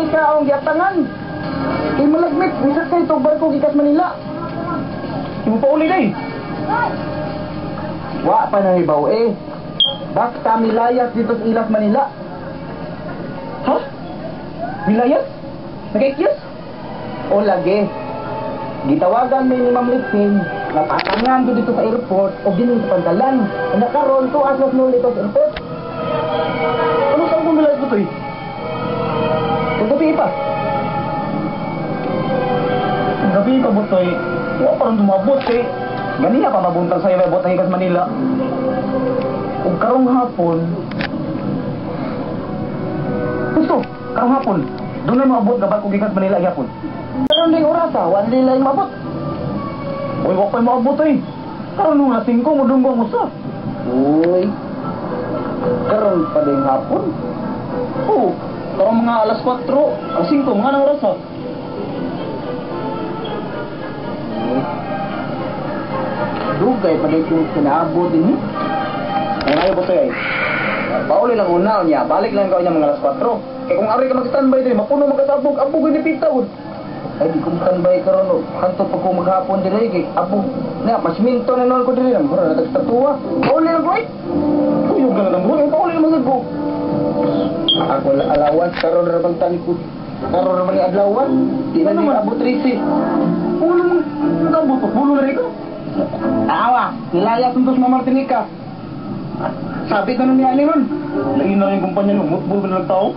Martinica ang giatangan. Kay malagmit, misakay tog barko gikas Manila. Imo pa uli day. Wa pa na hibaw eh. Basta milayas dito sa Ilas, Manila. Ha? Milayas? Nagaikyas? O lagi. Gitawagan mi ni Ma'am Lipin, napatangan ko dito sa airport o ginin sa pantalan. Nga karon to aslas no dito sa airport. Ano sa akong milayas butoy? Kagabi pa. Ang gabi pa butoy. Wa pa ron dumabot eh. Ganiya pa mabuntag sa'yo may bot na gikas Manila. Ug karong hapon. Gusto, karong hapon. Doon na maabot nga barko gikas Manila gyapon. Karon ding orasa, wa nila yung mabot. Uy, wa pa maabot eh. Karon nung alas 5 mo dunggo ang usa. Uy. Karon pa ding hapon. Oo, karong mga alas 4, alas 5, mga nang oras ah. Uy. Dugay pa din yung kinaabot din eh. Ang ayaw ko sa'yo eh. Pauli lang una niya, balik lang ka niya mga alas 4. Kaya kung ari ka mag-standby din, mapuno magkasabog, abog ni pita. Ay, di ko standby karon no. Kanto pa ko maghapon dire kay abog. Na, pasminto na noon ko dire. Mura na tagstatua. Pauli lang ko eh. Kuyog ka na ng buhay, pauli naman sa ko. Ako alawas karon ra bang tani ko. Karon ra man ni adlawan. Di na Ano ni man? abot risi. Kung ano mong nagabot, puno na rin ka. Awa, nilayas untos mo Martinica. Sabi ko nun niya ani ron. Lain na yung kumpanya nyo, mutbol ka na nagtao.